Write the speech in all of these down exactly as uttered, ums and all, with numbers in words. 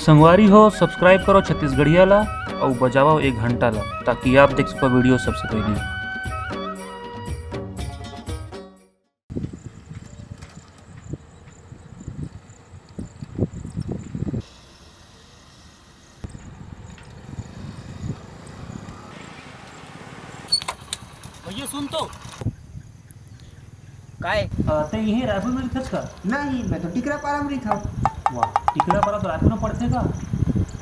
संगवारी हो, subscribe करो छत्तीसगढ़िया ला अउ बजाओ एक घंटा ला, ताकि आप देख सको video सबसे पहले। भैया सुन तो। काय? अ, ते इहे रायपुर में रहिथस का? नहीं, मैं तो टिकरापारा में रहिथंव। वाह, टिकरापारा तो रायपुर में पड़थे का?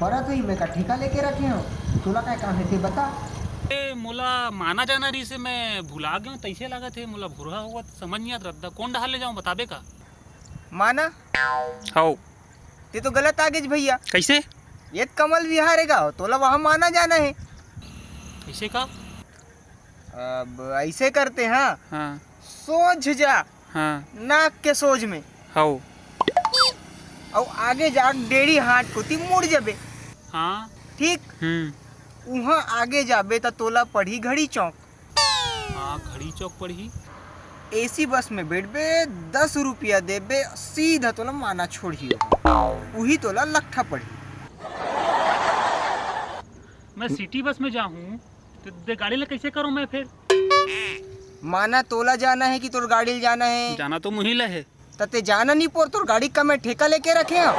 पड़त होही, मैं का ठेका लेके रखे हंव। तोला काय काम हे ते बता। ए, मोला माना जाना रहिसे, मैं भुला गेंव, तइसे लागत हे, मोला भुरहा होवत, समझ नइ आत रद्दा। कोन डहार ले जांव, बताबे का? माना? हव। ते तो गलत आ गेस भैया। कइसे? ये तो कमल विहार हे गा, तोला वहाँ माना जाना हे। कइसे का? अब अइसे करते, हाँ? हाँ। सोझ जा। हाँ। नाक के सोझ में। हव। अउ आगे जा, डेढ़ी हाट कोती मुड़ जबे। हाँ। ठीक? हम्म। उहाँ आगे जाबे त तोला पड़ही घड़ी चौक। हाँ, घड़ी चौक पड़ही। एसी बस में बइठबे, दस रुपया देबे, सीधा तोला माना छोड़ही। उही तोला लकठा पड़ही। मैं सिटी बस में जाहूँ, त ते गाड़ी ला कइसे करंव मैं फेर? माना तोला जाना हे कि तोर गाड़ी ला जाना हे? जाना तो मुही ला हे। त ते जाना नइ पोर, तोर गाड़ी का मैं ठेका लेके रखे हंव।